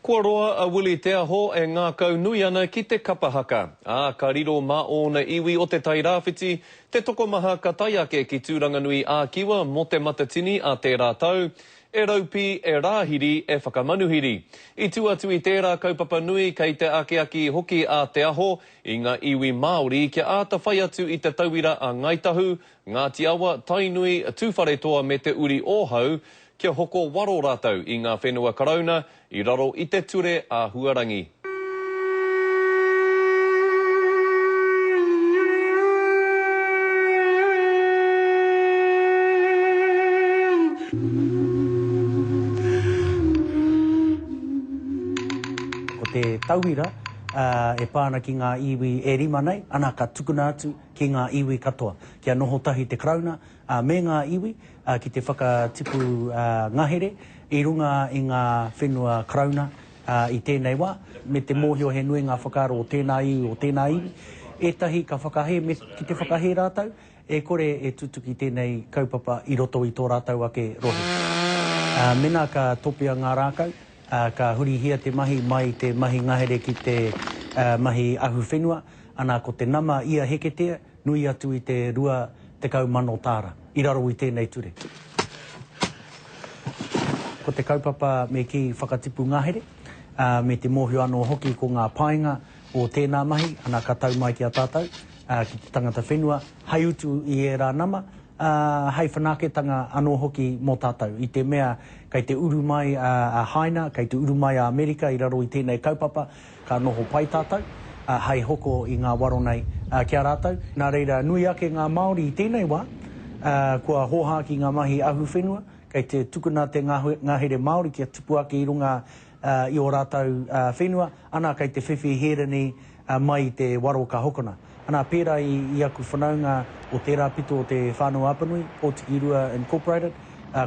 Kua roa a Willie Te Aho e ngākau nui ana ki te kapa haka, ā, ka riro mā ōna iwi o Te Tai Rāwhiti te tokomaha ka tae ake ki Tūranganui ā-Kiwa mō Te Matatini a tērā tau, e raupī, e rāhiri, e whakamanuhiri. I tū atu i tērā kaupapa nui kei te akiaki hoki a Te Aho i ngā iwi Māori kia āta whai atu i te tauira a Ngāi Tahu, Ngāti Awa, Tainui, Tūwharetoa me Te Uri o Hau kia hoko waro rātou i ngā whenua Karauna i raro i te ture āhuarangi. Ko te tauira e pā ana ki ngā iwi e rima nei, ana ka tukuna atu ki ngā iwi katoa, kia noho tahi te Karauna me ngā iwi ki te whakatipu ngahere i runga i ngā whenua Karauna i tēnei wā, me te mōhio he nui ngā whakaaro o tēnā iwi, o tēnā iwi. Ētahi ka whakahē, me ki te whakahē rātou, e kore e tutuki tēnei kaupapa i roto i tō rātou ake rohe. Mēnā ka topea ngā rākau, ka hurihia te mahi mai i te mahi ngahere ki te mahi ahuwhenua, Ana, ko te nama ia heketea, nui atu i te 20,000 tāra, i raro i tēnei ture. Ko te kaupapa me kī whakatipu ngahere, ā, me te mōhio anō hoki ko ngā painga o tēnā mahi, ana ka tau mai ki a tātou, ā, ki te tangata whenua, hai utu i ērā nama, ā, hei whanaketanga anō hoki mō tātou, i te mea kei te uru mai a Haina, kei te uru mai a Amerika i raro i tēnei kaupapa, Ka noho pai tātou, ā, hei hoko i ngā waro nei ki a rātou. Nā reira, nui ake ngā Māori i tēnei wā, ā, kua hōhā ki ngā mahi ahuwhenua, kei te tukuna te ngahere Māori kia tupu ake i runga i ō rātou whenua, ana kei te whiwhi hērini mai i te waro ka hokona. Ana, pērā i aku whanaunga o tērā pito o Te Whānau-a-Apanui, Pōtiki Rua Incorporated,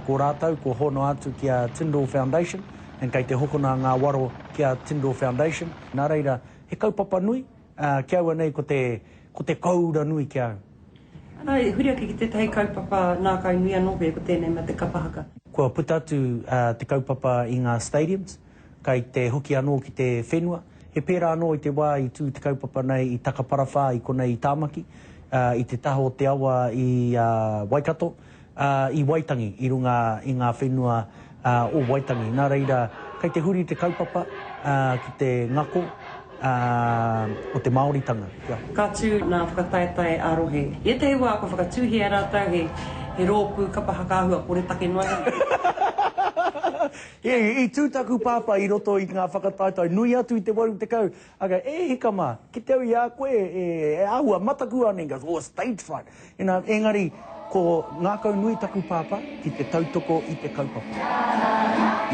ko rātou kua hono atu ki a Tindall Foundation, and kei te hokona ngā waro ki a Tindall Foundation. Nā reira, he kaupapa nui, ki aua nei ko te, ko te kōura nui ki a au. Ana, huri ake ki tētahi kaupapa ngākau nui anō koe, ko tēnei mea te kapa haka. Kua puta atu te kaupapa i ngā stadiums, kei te hoki anō ki te whenua. He pērā anō i te wā i tū te kaupapa nei i Takaparawhā i konei i Tāmaki, i te taha o te awa i Waikato, i Waitangi, i runga i ngā whenua o Waitangi. Nā reira, kei te huri te kaupapa ki te ngako o te Māoritanga. Ka tū ngā whakataetae ā-rohe. I ētahi wā kua whakatūhia e rātou he rōpū kapa haka āhua koretake noa iho. I tū taku pāpā i roto i ngā whakataetae nui atu i te 80, Okay, e hika mā, kite au i a koe e, e āhua mataku ana, he goes, oh, stage fright. You know, engari, ko ngākau nui taku pāpā ki te tautoko i te kaupapa.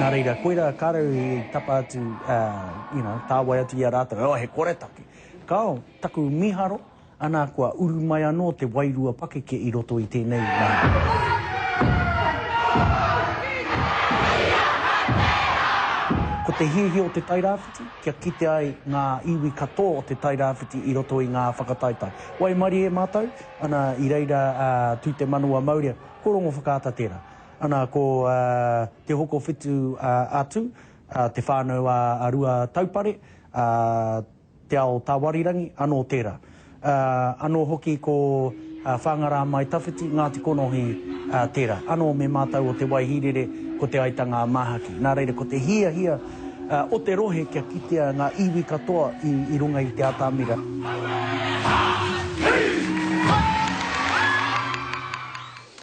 Nā reira, koirā kāre au i tapa atu, uh, you know, tāwai atu i a rātou, oh, he koretake. Kāo, taku mīharo, Ana, kua uru mai anō te wairua pakeke i roto i tēnei mahi. Ko te hiahia o Te Tairāwhiti, kia kite ai ngā iwi katoa o Te Tairāwhiti i roto i ngā whakataetae. Waimarie mātou, ana, i reira a Tū Te Manawa Maurea, ko Rongowhakaata tērā. Ana, ko Te Hokowhitu a Tū, Te Whānau a Ruataupare, Te Ao Tāwarirangi, anō tērā. Anō hoki ko Whāngārā-mai-tawhiti, Ngāti Konohi, tērā. Anō me mātou o Te Waihīrere, ko Te Aitanga-a-Māhaki. Nā reira, ko te hiahia o te rohe kia kitea ngā iwi katoa i runga i te atamira.